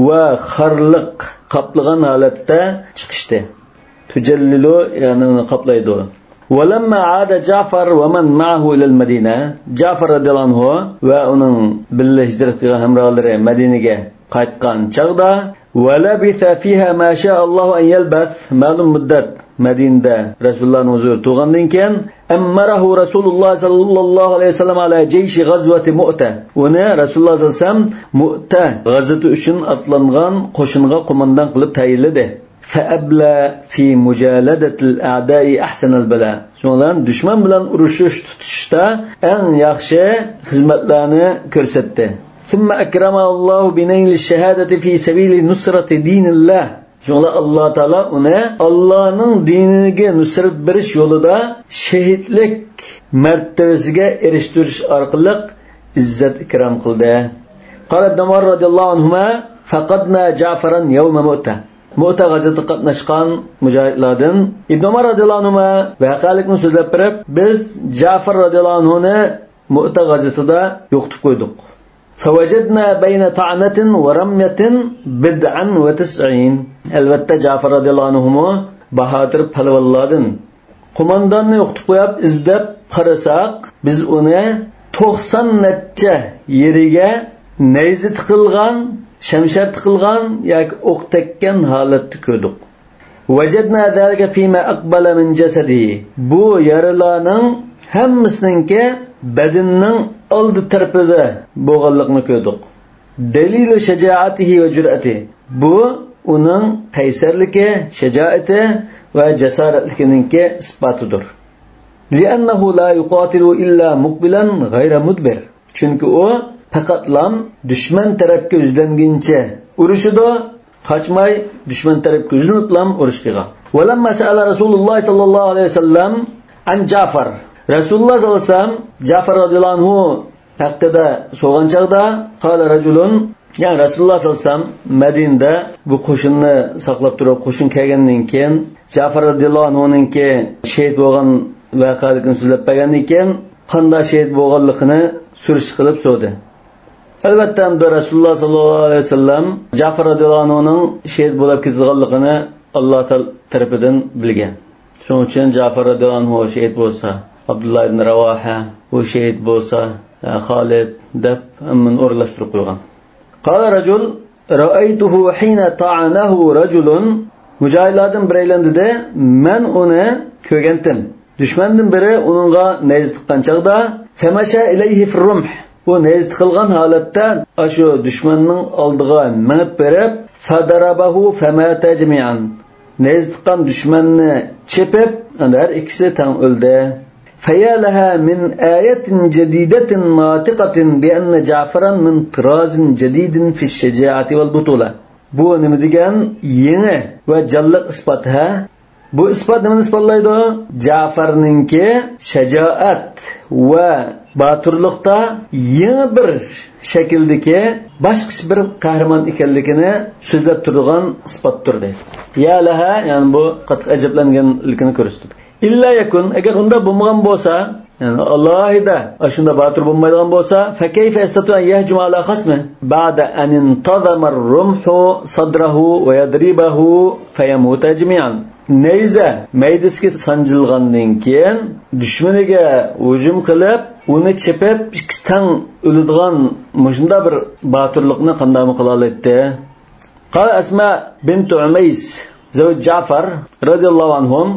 ۋە خارلىق قاپلىغان ھالەتتە چىقىشتى. تجلل، يەنى ئۇنى قاپلايدۇ. ولما عاد جعفر ومن معه إلى المدينة، جەفەر رەزىياللاھۇ ئەنھۇ ۋە ئۇنىڭ بىللە ھىجرەت قىلغان ھەمراھلىرى مەدىنىگە قايتقان چاغدا، ولبث فيها ما شاء الله أن يلبث، مەلۇم مۇددەت مەدىنىدە رەسۇلۇللانىڭ ھۇزۇرىدا تۇرغاندىن كېيىن، أمره رسول الله صلى الله عليه وسلم على جيش غزوة مؤتة، ئۇنى رەسۇلۇللا سەللەللاھۇ ئەلەيھى ۋەسەللەم مۇئتە غەزۋىتى ئۈچۈن ئاتلانغان قوشۇنغا قوماندان قىلىپ تەيىنلىدى. فأبلى في مجالدة الأعداء أحسن البلاء. شۇنىڭ بىلەن دۈشمەن بىلەن ئۇرۇشۇش، تۇتۇشۇشتا ئەڭ ياخشى خىزمەتلەرنى كۆرسەتتى. ثم أكرمه الله بنيل الشهادة في سبيل نصرة دين الله. شۇڭا ئاللا تائالا ئۇنى ئاللانىڭ دىنىگە نۇسرەت بېرىش يولىدا شېھىتلىك مەرتىۋىسىگە ئېرىشتۈرۈش ئارقىلىق ئىززەت ئىكرام قىلدى. قال ابن عمر رضي الله عنهما: فقدنا جعفرا يوم مؤتة. مۇئتە غەزۋىتىگە قاتناشقان مۇجاھىدلاردىن ئىبن ئۆمەر رەزىياللاھۇ ئەنھۇما ۋەقەلىكنى سۆزلەپ بېرىپ، بىز جەفەر رەزىياللاھۇ ئەنھۇنى مۇئتە غەزۋىتىدە يوقىتىپ قويدۇق. فوجدنا بين طعنة ورمية بضعا وتسعين. ئەلۋەتتە، جەفەر رەزىياللاھۇ ئەنھۇمۇ باھادىر پەلۋانلاردىن. قومانداننى يوقىتىپ قويۇپ، ئىزدەپ قارىساق، بىز ئۇنى توقسان نەچچە يېرىگە نەيزە تىقىلغان، شەمشەر تىقىلغان ياكى ئوق تەگكەن ھالەتتە كۆردۇق. وجدنا ذلك فيما أقبل من جسده. بۇ يارىلارنىڭ ھەممىسىنىڭكى بەدىنىنىڭ ئالدى تەرىپىدە بولغانلىقىنى كۆردۇق. دليل شجاعته وجرأته. بۇ ئۇنىڭ قەيسەرلىكى، شاجائىتى ۋە جاسارەتلىكىنىڭكى ئىسپاتىدۇر. لأنه لا يقاتل إلا مقبلا غير مدبر. چۈنكى ئۇ پەقەتلام دۈشمەن تەرەپكە يۈزلەنگىنىچە ئۇرۇشىدۇ، قاچماي، دۈشمەن تەرەپكە يۈزلىنىپلام ئۇرۇش قىلغان. ولما سأل رسول الله صلى الله عليه وسلم عن جعفر. رەسۇلۇللا ساللاللاھۇ ئەلەيھى ۋەسەللەم جەفەر رەزىياللاھۇ ئەنھۇ ھەققىدە سورىغان چاغدا، قال رجل، يەنى رەسۇلۇللا ساللاللاھۇ ئەلەيھى ۋەسەللەم مەدىنىدە بۇ قوشۇننى ساقلاپ تۇرۇپ، قوشۇن كەلگەندىن كېيىن، جەفەر رەزىياللاھۇ ئەنھۇنىڭكى شېھىت بولغان ۋەقەلىكىنى سۆزلەپ بەرگەندىن كېيىن، قانداق شېھىت بولغانلىقىنى سۈرۈشتە قىلىپ سورىدى. ئەلۋەتتە، ئەمدى رەسۇلۇللا ساللاللاھۇ ئەلەيھى ۋەسەللەم جەفەر رەزىياللاھۇ ئەنھۇنىڭ شېھىت بولۇپ كېتىدىغانلىقىنى ئاللا تائالا تەرىپىدىن بىلگەن. شۇنىڭ ئۈچۈن جەفەر رەزىياللاھۇ ئەنھۇ شېھىت بولسا، ئابدۇللا ئىبن رەۋاھە، ئۇ شېھىت بولسا، خالىد دەپ ھەممىنى ئورۇنلاشتۇرۇپ قويغان. قال رجل: رأيته حين طعنه رجل. مۇجاھىدلاردىن بىرەيلەن دېدى، مەن ئۇنى كۆرگەنتىم. دۈشمەندىن بىرى ئۇنىڭغا نەيزە تىققان چاغدا، فمشى إليه في الرمح. ئۇ نەيزە تىقىلغان ھالەتتە ئاشۇ دۈشمەننىڭ ئالدىغا مېڭىپ بېرىپ، فضربه فمات جميعا. نەيزە تىققان دۈشمەننى چېپىپ، ئەنە ھەر ئىككىسى تەڭ ئۆلدى. فيا لها من آية جديدة ناطقة بأن جعفرا من طراز جديد في الشجاعة والبطولة. بۇ نېمە دېگەن يېڭى ۋە جانلىق ئىسپات، ھە؟ بۇ ئىسپات نېمىنى ئىسپاتلايدۇ؟ جەفەرنىڭكى شاجائەت ۋە باتۇرلۇقتا يېڭى بىر شەكىلدىكى باشقىچە بىر قەھرىمان ئىكەنلىكىنى سۆزلەپ تۇرىدىغان ئىسپاتتۇر، دەيدۇ. يا لەھا، يەنى بۇ قاتتىق ئەجەبلەنگەنلىكىنى كۆرسىتىدۇ. ئىللا يەكۇن، ئەگەر ئۇنداق بولمىغان بولسا، يەنى ئالاھىدە ئاشۇنداق باتۇر بولمايدىغان بولسا، فكيف يستطيع أن يهجم على خصمه بعد أن انتظم الرمح صدره ويضربه فيموتا جميعا. نەيزە مەيدىسىگە سانجىلغاندىن كېيىن، دۈشمىنىگە ھۇجۇم قىلىپ، ئۇنى چېپىپ، ئىككىسى تەڭ ئۆلىدىغان مۇشۇنداق بىر باتۇرلۇقنى قانداقمۇ قىلالايتتى؟ قال ئەسما بىنت ئۇمەيس، زەۋج جەفەر رەزىياللاھۇ ئەنھۇم،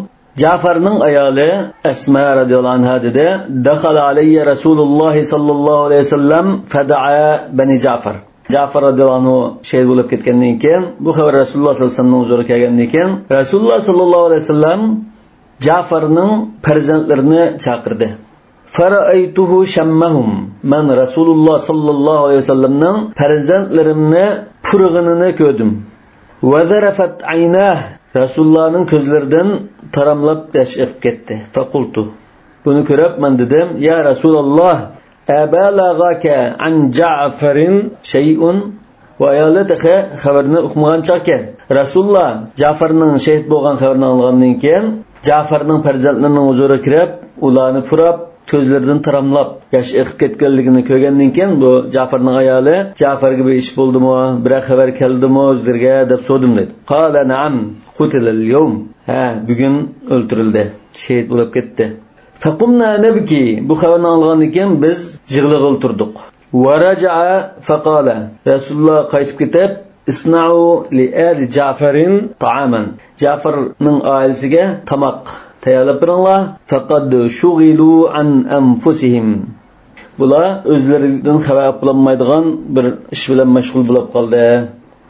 جەفەرنىڭ ئايالى ئەسما رەزىياللاھۇ ئەنھا دېدى: دەخەلە ئەلەييە رەسۇلۇللاھى ساللاللاھۇ ئەلەيھى ۋەسەللەم فەدەئا بەنى جەفەر. جەفەر رەزىياللاھۇ ئەنھۇ شېھىت بولۇپ كەتكەندىن كېيىن، بۇ خەۋەر رەسۇلۇللا ساللاللاھۇ ئەلەيھى ۋەسەللەمنىڭ ھۇزۇرىغا كەلگەندىن كېيىن، رەسۇلۇللا ساللاللاھۇ ئەلەيھى ۋەسەللەم جەفەرنىڭ پەرزەنتلىرىنى چاقىردى. فرأيته شمهم. مەن رەسۇلۇللا ساللاللاھۇ ئەلەيھى ۋەسەللەمنىڭ پەرزەنتلىرىمنى پۇرىغىنىنى كۆردۈم. وذرفت عيناه. رەسۇلۇللانىڭ كۆزلىرىدىن تاراملاپ ياش ئېقىپ كەتتى. فقلت. بۇنى كۆرۈپ مەن دېدىم: يا رەسۇلاللا، أبلغك عن جعفر شيء؟ بۇ ئايالى تېخى خەۋەرنى ئۇقمىغان چاغكەن. رەسۇلۇللا جەفەرنىڭ شېھىت بولغان خەۋىرىنى ئاڭلىغاندىن كېيىن، جەفەرنىڭ پەرزەنتلىرىنىڭ ھۇزۇرىغا كىرىپ، ئۇلارنى پۇراپ، كۆزلىرىدىن تاراملاپ ياش ئېقىپ كەتكەنلىكىنى كۆرگەندىن كېيىن، بۇ جەفەرنىڭ ئايالى: جەفەرگە بىر ئىش بولدىمۇ، بىرەر خەۋەر كەلدىمۇ ئۆزلىرىگە؟ دەپ سورىدىم، دېدى. قال نعم، قتل اليوم. ھە، بۈگۈن ئۆلتۈرۈلدى، شېھىت بولۇپ كەتتى. فقمنا نبكي. بۇ خەۋەرنى ئاڭلىغاندىن كېيىن بىز يىغلىغىلى تۇردۇق. ورجع فقال. رەسۇلۇللا قايتىپ كېتىپ، اصنعوا لآل جعفر طعاما. جەفەرنىڭ ئائىلىسىگە تاماق تەييارلاپ بېرىڭلار. فقد شغلوا عن أنفسهم. بۇلار ئۆزلىرىدىن خەۋەر ئېلىپ بولالمايدىغان بىر ئىش بىلەن مەشغۇل بولۇپ قالدى.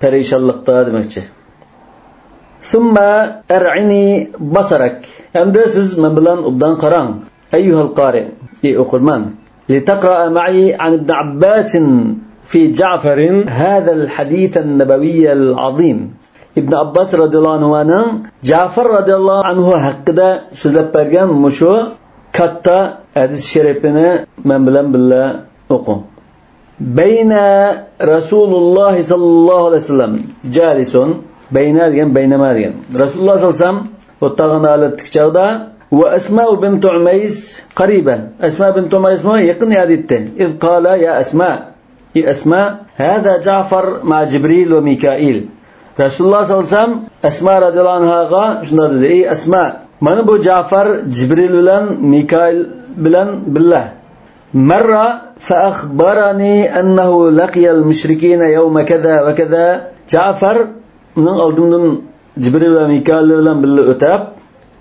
پەرىشانلىقتا دېمەكچى. ثم أرعني بصرك. ئەمدى سىز مەن بىلەن ئوبدان قاراڭ، أيها القارئ، ئى ئوقۇرمەن. لتقرأ معي عن ابن عباس في جعفر هذا الحديث النبوي العظيم. ئىبن ئابباس رەزىياللاھۇ ئەنھۇنىڭ جەفەر رەزىياللاھۇ ئەنھۇ ھەققىدە سۆزلەپ بەرگەن مۇشۇ كاتتا ھەدىس شەرىپىنى مەن بىلەن بىللە ئوقۇڭ. بين رسول الله صلى الله عليه وسلم جالس. بين دېگەن بينما دېگەن. رەسۇلۇللا ساللاللاھۇ ئەلەيھى ۋەسەللەم ئولتۇرغان ھالەتتىكى چاغدا، وأسماء بنت عميس قريبة. ئەسما بىنت ئۇمەيسمۇ يېقىن يەردە ئىدى. إذ قال يا أسماء، ئى ئەسما، هذا جعفر مع جبريل وميكائيل. رەسۇلۇللا ساللاللاھۇ ئەلەيھى ۋەسەللەم ئەسما رەزىياللاھۇ ئەنھاغا شۇنداق دېدى: ئى ئەسما، مانا بۇ جەفەر جىبرىل بىلەن مىكائىل بىلەن بىللە. مر فأخبرني أنه لقي المشركين يوم كذا وكذا. جەفەر مېنىڭ ئالدىمدىن جىبرىل ۋە مىكائىل بىلەن بىللە ئۆتۈپ،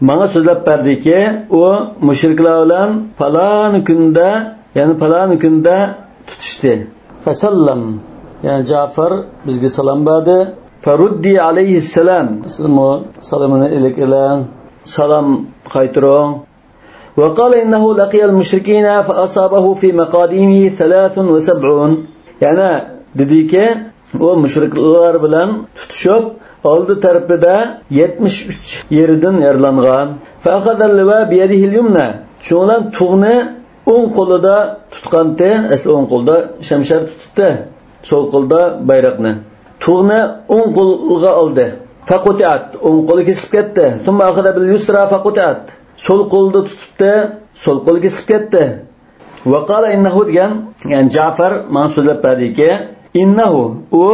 ماڭا سۆزلەپ بەردىكى، ئۇ مۇشرىكلار بىلەن پالان كۈندە، يەنى پالان كۈندە تۇتۇشتى. فسلم، يەنى جەفەر بىزگە سالام بەردى. فردي عليه السلام، سىزمۇ سالىمىنى ئېلىپ كېلىڭ، سالام قايتۇرۇڭ. وقال إنه لقي المشركين فأصابه في مقادمه ثلاث وسبعون. يەنە دېدىكى، ئۇ مۇشرىكلار بىلەن تۇتۇشۇپ، ئالدى تەرىپىدە يەتمىش ئۈچ يېرىدىن يارىلانغان. فأخذ اللواء بيده اليمنى. شۇنىڭ بىلەن تۇغنى ئوڭ قولىدا تۇتقانتى، ئەسلى ئوڭ قولىدا شەمشەر تۇتۇپتى، سول قولىدا بايراقنى. تۇغنى ئوڭ قولىغا ئالدى. فقطعت، ئوڭ قولى كېسىلىپ كەتتى. ثم أخذ باليسرى فقطعت. سول قولىدا تۇتۇپتى، سول قولى كېسىلىپ كەتتى. وقال إنه دېگەن، يەنى جەفەر ماڭا سۆزلەپ بەردىكى، إنه، ئۇ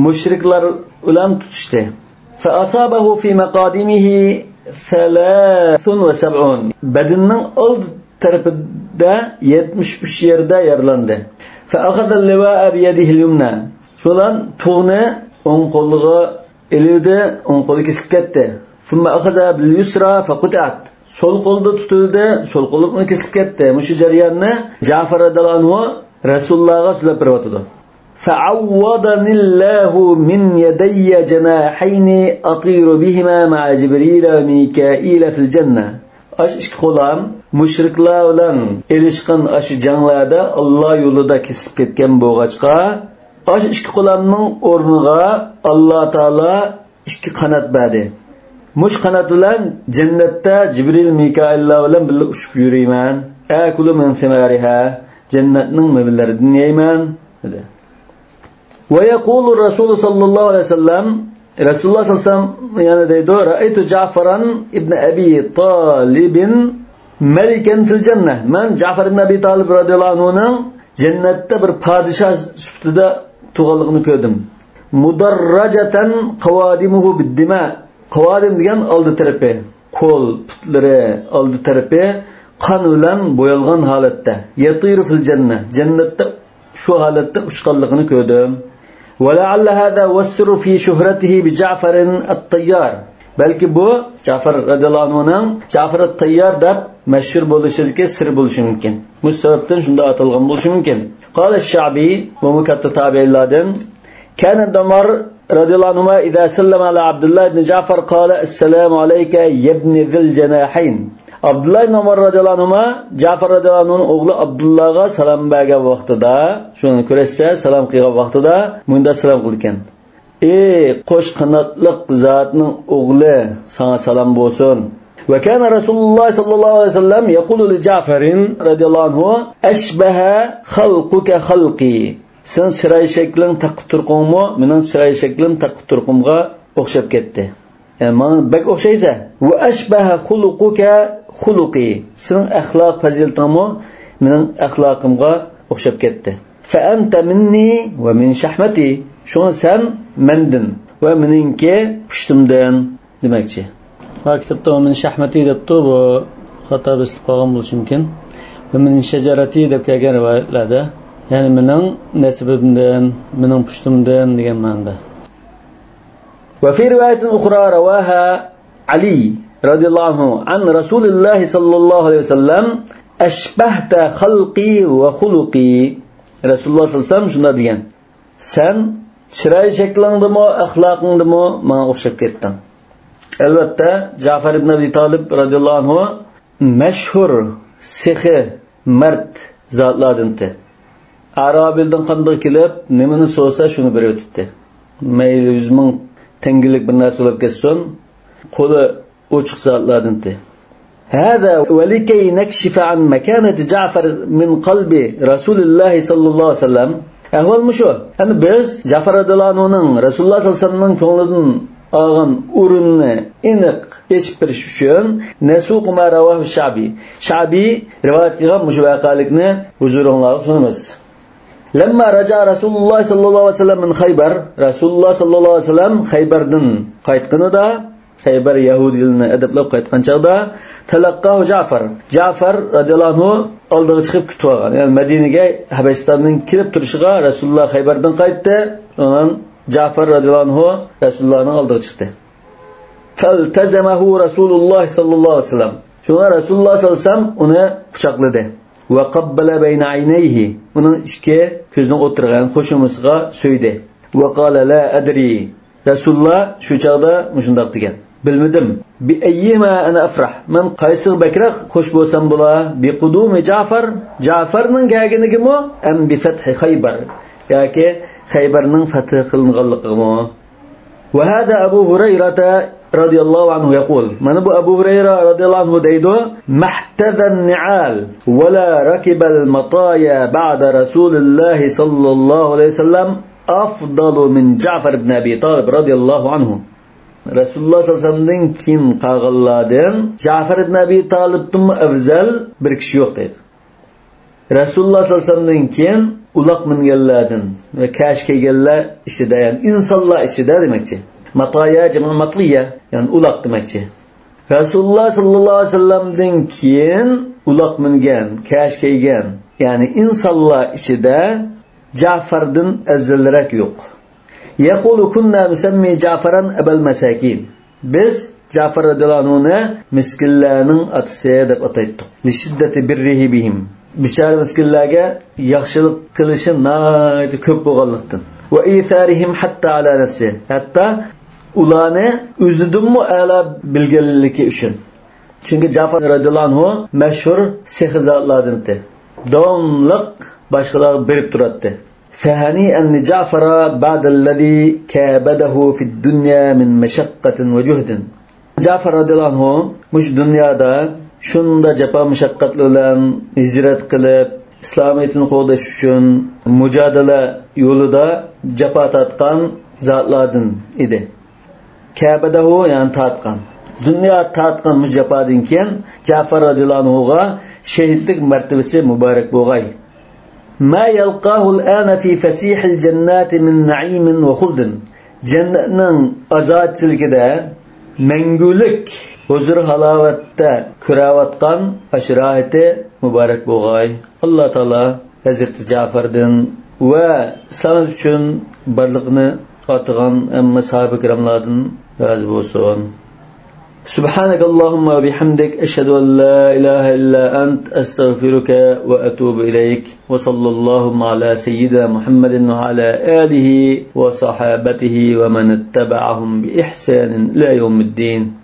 مۇشرىكلار بىلەن تۇتۇشتى. فأصابه في مقادمه ثلاث وسبعون. بەدىنىنىڭ ئالدى تەرىپىدە يەتمىش ئۈچ يەردە يارىلاندى. فأخذ اللواء بيده اليمنى. شۇلان تۇغنى ئوڭ قولىغا ئېلىۋىدى، ئوڭ قولى كېسىلىپ كەتتى. ثم أخذ باليسرى فقطعت. سول قولدا تۇتۇلدى، سول قولىمۇ كېسىلىپ كەتتى. مۇشۇ جەرياننى جەفەر رەزىياللاھۇ ئەنھۇ رەسۇلۇللاغا سۆزلەپ بېرىۋاتىدۇ. فعوضني الله من يدي جناحين أطير بهما مع جبريل وميكائيل في الجنة. ئاشۇ ئىككى قولام مۇشرىكلار بىلەن ئېلىشقان ئاشۇ جەڭلەردە ئاللا يولىدا كېسىلىپ كەتكەن بولغاچقا، ئاشۇ ئىككى قولامنىڭ ئورنىغا ئاللا تائالا ئىككى قانات بەردى. مۇشۇ قانات بىلەن جەننەتتە جىبرىل، مىكائىللار بىلەن بىللە ئۇچۇپ يۈرىمەن. آكل من ثمارها، جەننەتنىڭ مېۋىلىرىدىن يەيمەن، دېدى. ويقول الرسول صلى الله عليه وسلم، رەسۇلۇللا ساللاللاھۇ ئەلەيھى ۋەسەللەم يەنە دەيدۇ، رأيت جعفرا ابن أبي طالب ملكا في الجنة. مەن جەفەر ئىبن ئەبى تالىب رەزىياللاھۇ ئەنھۇنىڭ جەننەتتە بىر پادىشاھ سۈپىتىدە تۇرغانلىقىنى كۆردۈم. مدرجة قوادمه بالدماء. قوادىم دېگەن ئالدى تەرىپى، قول، پۇتلىرى، ئالدى تەرىپى قان بىلەن بويالغان ھالەتتە. يطير في الجنة. جەننەتتە شۇ ھالەتتە ئۇچقانلىقىنى كۆردۈم. ولعل هذا هو السر في شهرته بجعفر الطيار. بەلكى بۇ جەفەر رەزىياللاھۇ ئەنھۇنىڭ جەفەر تەييار دەپ مەشھۇر بولۇشىدىكى سىر بولۇشى مۇمكىن. مۇشۇ سەۋەبتىن شۇنداق ئاتالغان بولۇشى مۇمكىن. قال الشعبي، بۇمۇ كاتتا تابىئىنلاردىن. كان ابن عمر رضي الله عنهما إذا سلم على عبد الله بن جعفر قال: السلام عليك يا ابن ذي الجناحين. ئابدۇللا ئىبن ئۆمەر رەزىياللاھۇ ئەنھۇما جەفەر رەزىياللاھۇ ئەنھۇنىڭ ئوغلى ئابدۇللاغا سالام بەرگەن ۋاقتىدا، شۇنى كۆرسەتسە، سالام قىلغان ۋاقتىدا مۇنداق سالام قىلىدىكەن: ئى قوش قاناتلىق زاتنىڭ ئوغلى، ساڭا سالام بولسۇن. وكان رسول الله صلى الله عليه وسلم يقول لجعفر رضي الله عنه: أشبه خلقك خلقي. سېنىڭ چىراي شەكلىڭ، تاققا تۇرقۇڭمۇ مېنىڭ چىراي شەكلىم، تاققا تۇرقۇمغا ئوخشاپ كەتتى. يەنى ماڭا بەك ئوخشايسەن. وأشبه خلقك خلقي. سېنىڭ ئەخلاق پەزىلىتىڭمۇ مېنىڭ ئەخلاقىمغا ئوخشاپ كەتتى. فأنت مني ومن شحمتي. شۇڭا سەن مەندىن ۋە مېنىڭكى پۇشتۇمدىن دېمەكچى. ھا، كىتابتا «ومن شحمتي» دەپتۇ، بۇ خاتا بېسىلىپ قالغان بولۇشى مۇمكىن. «ومن شجرتي» دەپ كەلگەن رىۋايەتلەردە، يەنى مېنىڭ نەسىبىمدىن، مېنىڭ پۇشتۇمدىن دېگەن مەنىدە. وفي رواية أخرى رواها علي رضي الله عنه عن رسول الله صلى الله عليه وسلم: أشبهت خلقي وخلقي. رەسۇلۇللاھ سەللەللاھۇ ئەلەيھى ۋەسەللەم شۇنداق دېگەن: سەن چىراي شەكلىڭدىمۇ، ئەخلاقىڭدىمۇ ماڭا ئوخشاپ كەتتىڭ. ئەلۋەتتە، جەفەر ئىبن ئەبى تالىپ رەزىياللاھۇ ئەنھۇ مەشھۇر سېخىي، مەرد زاتلاردىن ئىدى. ئەرابىلدىن قانداق كېلىپ، نېمىنى سورىسا، شۇنى بېرىۋېتەتتى. مەيلى يۈز مىڭ تەڭگىلىك بىر نەرسە بولۇپ كەتسۇن، قولى ئوچۇق زاتلاردىن ئىدى. هذا ولكي نكشف عن مكانة جعفر من قلب رسول الله صلى الله عليه وسلم. ئەھۋال مۇشۇ. يەنى بىز جەفەر رەزىياللاھۇ ئەنھۇنىڭ رەسۇلۇللاھ سەللەللاھۇ ئەلەيھى ۋەسەللەمنىڭ كۆڭلىدىن ئالغان ئورۇننى ئېنىق ئېچىپ بېرىش ئۈچۈن، نسوق ما رواه الشعبي. شەئبى رىۋايەت قىلغان مۇشۇ ۋەقەلىكنى ھۇزۇرۇڭلارغا سۇنىمىز. لما رجع رسول الله صلى الله عليه وسلم من خيبر، رەسۇلۇللاھ سەللەللاھۇ ئەلەيھى ۋەسەللەم خەيبەردىن قايتقىنىدا، خەيبەر يەھۇدىيلىرىنى ئەدەپلەپ قايتقان چاغدا، تلقاه جعفر، جەفەر رەزىياللاھۇ ئەنھۇ ئالدىغا چىقىپ كۈتۈۋالغان. يەنى مەدىنىگە ھەبەشىستاندىن كېلىپ تۇرۇشىغا رەسۇلۇللاھ خەيبەردىن قايتتى. ئۇنىڭ جەفەر رەزىياللاھۇ ئەنھۇ رەسۇلۇللاھنىڭ ئالدىغا چىقتى. فالتزمه رسول الله صلى الله عليه وسلم. شۇڭا رەسۇلۇللاھ سەللەللاھۇ ئەلەيھى ۋەسەللەم ئۇنى قۇچاقلىدى. وقبل بين عينيه. ئۇنىڭ ئىككى كۆزىنىڭ ئوتتۇرىغا، يەنى قوشۇمىسىغا سۆيدى. وقال: لا أدري. رەسۇلۇللاھ شۇ چاغدا مۇشۇنداق دېگەن: بىلمىدىم. بأيهما أنا أفرح. مەن قايسىغا بەكرەك خوش بولسام بولا؟ بقدوم جعفر، جەفەرنىڭ كەلگىنىگىمۇ، أم بفتح خيبر، ياكى خەيبەرنىڭ فەتھ قىلىنغانلىقىغىمۇ؟ وهذا أبو هريرة رضي الله عنه يقول. مانا بۇ ئەبۇ ھۇرەيرە رەزىياللاھۇ ئەنھۇ دەيدۇ: ما احتذى النعال ولا ركب المطايا بعد رسول الله صلى الله عليه وسلم أفضل من جعفر بن أبي طالب رضي الله عنه. رەسۇلۇللاھ سەللەللاھۇ ئەلەيھى ۋەسەللەمدىن كېيىن قالغانلاردىن جەفەر ئىبن ئەبى تالىبتىنمۇ ئەۋزەل بىر كىشى يوق دەيدۇ. رەسۇلۇللاھ سەللەللاھۇ ئەلەيھى ۋەسەللەمدىن كېيىن ئۇلاق مىنگەنلەردىن ۋە كەشكەيگەنلەر ئىچىدە، يەنى ئىنسانلار ئىچىدە دېمەكچى. ماتايا جەمئى ماتىيە، يەنى ئۇلاق دېمەكچى. رەسۇلۇللاھ سەللەللاھۇ ئەلەيھى ۋەسەللەمدىن كېيىن ئۇلاق مىنگەن، كەشكەيگەن، يەنى ئىنسانلار ئىچىدە جەفەردىن ئەۋزەلرەك يوق. يقول: كنا نسمي جعفرا أبا المساكين. بىز جەفەر رەزىياللاھۇ ئەنھۇنى مىسكىنلەرنىڭ ئاتىسى دەپ ئاتايتتۇق. لشدة بره بهم. بىچارە مىسكىنلەرگە ياخشىلىق قىلىشى ناھايىتى كۆپ بولغانلىقتىن. وإيثارهم حتى على نفسه. ھەتتا ئۇلارنى ئۆزىدىنمۇ ئەلا بىلگەنلىكى ئۈچۈن. چۈنكى جەفەر رەزىياللاھۇ ئەنھۇ مەشھۇر سېخىي زاتلاردىن ئىدى. داۋاملىق باشقىلارغا بېرىپ تۇراتتى. فهنيئا لجعفر بعد الذي كابده في الدنيا من مشقة وجهد. جەفەر رەزىياللاھۇ ئەنھۇ مۇشۇ دۇنيادا شۇنداق جاپا مۇشەققەتلەر بىلەن ھىجرەت قىلىپ، ئىسلامىيىتىنى قوغداش ئۈچۈن مۇجادىلە يولىدا جاپا تارتقان زاتلاردىن ئىدى. كابده، يەنى تارتقان. دۇنيا تارتقان مۇشۇ جاپادىن كېيىن جەفەر رەزىياللاھۇ ئەنھۇغا شېھىتلىك مەرتىۋىسى مۇبارەك بولغاي. ما يلقاه الآن في فسيح الجنات من نعيم وخلد. جەننەتنىڭ ئازادچىلىكىدە مەڭگۈلۈك ھۇزۇر-ھالاۋەتتە كۆرەۋاتقان ئاشۇ راھىتى مۇبارەك بولغاي. ئاللا تائالا ھەزرىتى جەفەردىن ۋە ئىسلام ئۈچۈن بارلىقىنى ئاتىغان ھەممە ساھابە كىراملاردىن رازى بولسۇن. سبحانك اللهم وبحمدك، أشهد أن لا إله إلا أنت، أستغفرك وأتوب إليك. وصلى اللهم على سيدنا محمد وعلى آله وصحابته ومن اتبعهم بإحسان إلى يوم الدين.